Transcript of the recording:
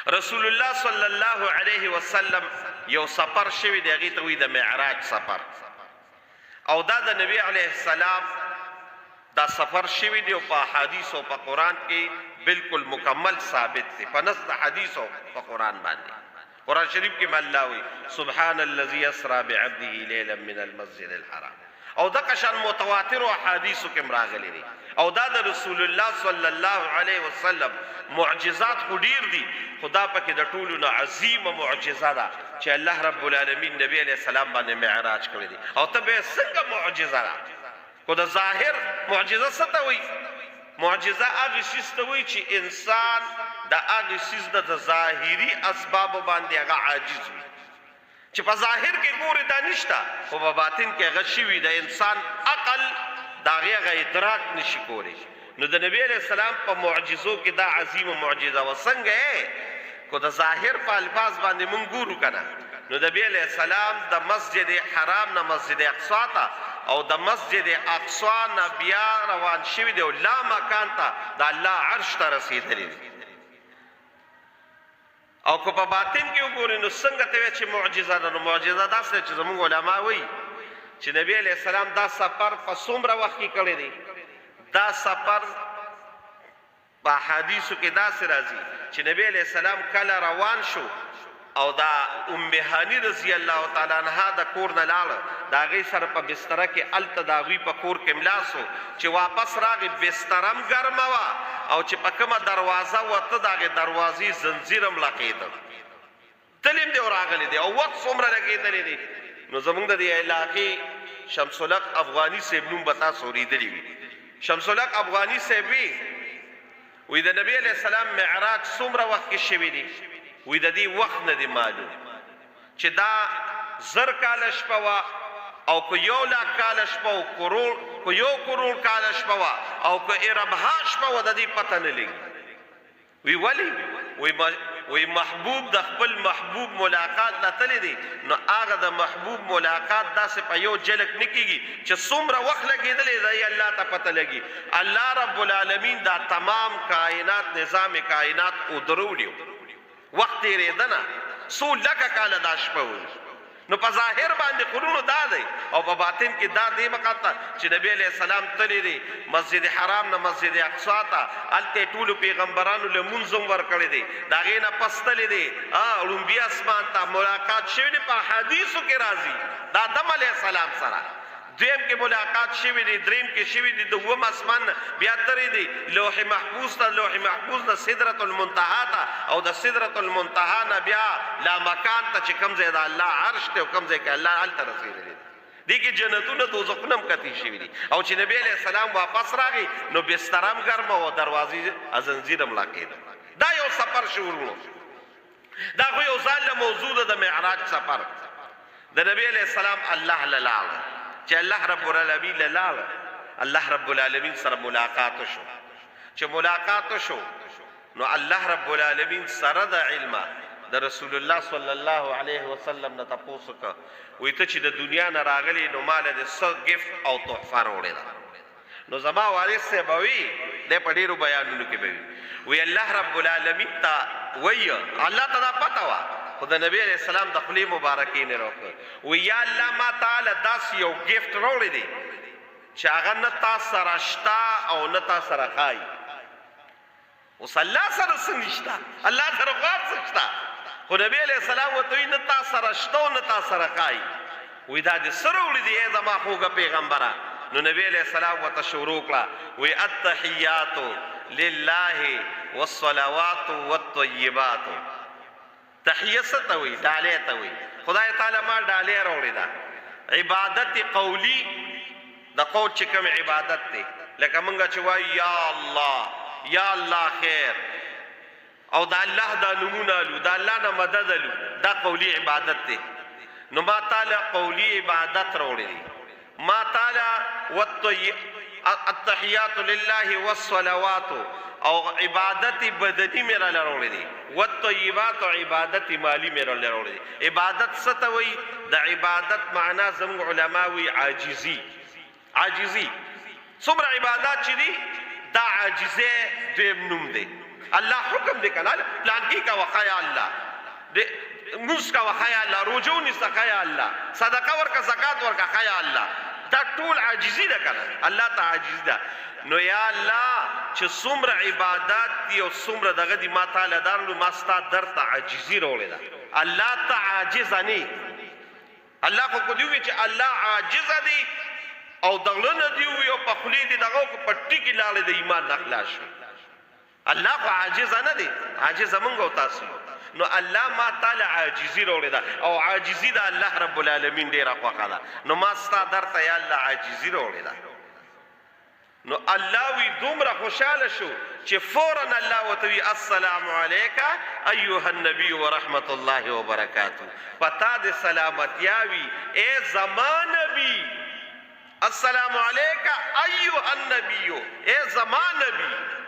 رسول الله صلی الله علیه وسلم یو سفر شوی دی، هغې ته وایي د معراج سفر. او دا د نبی علیه السلام دا سفر شوی دی او په احادیث او په قرآن کې بالکل مکمل ثابت دی، په نص د حدیث او په قرآن باندې. قرآن شریف کې الله وایي سبحان الذي اسرا بعبده لیلا من المسجد الحرام. او دغه شان متواتر احادیثو کې راغلي دي. او دا د رسول الله صلی الله علیه وسلم معجزات خو ډیر دي، خو دا پکې د ټولو نه عظیمه معجزه ده چې الله رب العالمین نبی علیه السلام باندې معراج کړی دی. او ته به څنګه معجزه ده؟ کو د ظاهر معجزه څه ته وایي؟ معجزه هغه څیز ته وایي چې انسان د هغه څیز نه د ظاهري اسبابو باندې هغه عاجز وي، چې په ظاهر کې ګوري دا نشته خو په باطن کې هغه شوي، د انسان عقل د هغې هغه ادراک نشي کولی. نو د نبی علیه السلام په معجزو کې دا عظیمه معجزه وه. څنګه یې کو د ظاهر په الفاظ باندې مونږ ګورو که نه، نو نبی علیه السلام د مسجد حرام نه مسجد اقصا ته او د مسجد اقصا نه بیا روان شوی دی او لا مکان ته د الله عرش ته رسېدلی دی. او که په باطن کې وګورې نو څنګه ته وایې چې معجزه ده؟ نو معجزه داسې ده چې زموږ علما وایي چې نبی علیه السلام دا سفر په څومره وخت کې کړی دی؟ دا سفر په احادیثو کې داسې راځي چې نبی علیه السلام کله روان شو او دا ام هاني رضی الله تعالی عنها د کور نه لاړه، د هغې سره په بستره کې هلته د هغوی په کور کې ملاس و، چې واپس راغی بستره هم ګرمه وه او چې په کومه دروازه وته د هغې دروازې زنځیر هم لګېده. تللی هم دی او راغلی دی او وخت څومره لګېدلی دی. نو زموږ د دې علاقې شمس الحق افغاني صاحب نوم به تاسو اورېدلی وي. شمس الحق افغاني صاحب وي وی د نبی علیه السلام معراج څومره وخت کې شوی دی؟ وی د دې وخت نه دی معلوم چې دا 1000 کاله شپه وه او که 1 لک کاله شپه او کروړ، که 1 کروړ کاله شپه وه او که اربها شپه وه، د دې پته نه لګي. وی ولی؟ وی محبوب د خپل محبوب ملاقات ته تللی دی، نو هغه د محبوب ملاقات داسې په یو جلک نه کیږي چې څومره وخت لګېدلی دی الله ته پته لګي. الله رب العالمین دا تمام کائنات، نظام کائنات ودرولیو، وخت تېرېدنه څو لکه کاله دا شپه وي. نو په ظاهر باندې قرونو دا دی او په باطن کې دا دی مقام ته چې نبی علیه السلام تللی دی مسجد حرام نه مسجد اقصا ته، هلته ټولو پیغمبرانو له مونځ هم ورکړی دی. د هغې نه پس تللی دی ړومبي اسمان ته، ملاقات شوی دی، په احادیثو کې راځي د آدم علیه السلام سره دویم کې ملاقات شوی دی، دریم کې شوی دی، د اووم اسمان نه بیا تللی دی لوح محفوظ ته، لوح محفوظ نه سدرة المنتهی ته او د سدرة المنتهی نه بیا لا مکان ته چې کوم ځای د الله عرش دی او کوم ځای کې الله هلته رسېدلی دی. دې کې جنتونه دوزخونه هم کتې شوي دي. او چې نبی علیه السلام واپس راغی نو بستر هم ګرمه او دروازې زنځیر هم لګېده. دا یو سفر شو وروڼو، دا خو یو ځان له موضوع ده د معراج سفر. د نبی علیه السلام الله له لاړه، چې الله رب العالمین له لاړه، الله رب العالمین سره ملاقات شو. چې ملاقات شو نو الله رب العالمین سره د علمه د رسول الله صلی الله علیه وسلم نه تپوس وکړ، وایي ته چې د دنیا نه راغلی نو ماله دې څه ګفټ او تحفه راوړې ده؟ نو زما والد صاحب وی دی په ډیرو بیانونو کې به وی، وی الله رب العالمین ته وی، الله ته دا پته وه خو د نبی علیه السلام د خولې مبارکې نه راوکړ، وی یا الله ما تعالی داسې یو ګفټ راوړی دی چې هغه نه تا سره شته او نه تا سره ښایي. اوس الله سره څه نشته، الله سره خو هر څه شته، خو نبی علیه السلام ورته وایي نه تا سره شته او نه تا سره ښایي. وایي دا دې څه راوړي دي ای زما خوږه پیغمبره؟ نو نبی علیه السلام ورته شروع کړه، وایي التحیات لله والصلوات والطیبات. تحیه څه ته وایي؟ ډالۍ ته وایي. خدای تعالی ما ډالۍ راوړې ده. عبادت قولی، د قول چې کوم عبادت دی، لکه مونږ چې وایو یا الله، یا الله خیر، او د الله دا نومونه الو، د الله نه مدد الو، دا قولی عبادت دی. نو ما تعالی قولی عبادت راوړې دی. ما تعالی التحیات لله والصلوات او عبادت بدنی مې را لروړې دي، والطیبات عبادت مالی مې را لروړې دي. عبادت څه ته وایي؟ د عبادت معنا زموږ علما وایي عاجزي. عاجزي څومره عبادات چې دي دا عاجزي دویم نوم دی. الله حکم دی کنه، پلان کې کا وخیا الله، د موس کا وخیا الله، روزه ونیسه خیا الله، صدقه ورکا، زکات ورکا خیا الله. دا ټول عاجزی ده کنه، الله ته عاجزی ده. نو یا الله، چې څومره عبادت دي او څومره دغه دي، ما تعالی دارلو، ما ستا در ته عاجزی راوړې ده. الله ته عاجز نه، الله خو کو دی وی چې الله عاجز دی او دغه نه دی وی او په خلی دی دغه په ټکی لاړې د ایمان نه خلاص شو. الله خو عاجز نه دی، عاجز مونږ او تاسو. نو الله ما تعالی عاجزی راوړې ده او عاجزی ده الله رب العالمین ډیره خوښه ده. نو ما ستا درته یا الله عاجزی راوړې ده. نو الله وی دومره خوشاله شو چې فورا الله وتوی السلام علیک ایها النبی ورحمت الله وبرکاته، پتا د سلامتیا وی اے زما نبی. السلام علیک ایها النبی، اے زما نبی.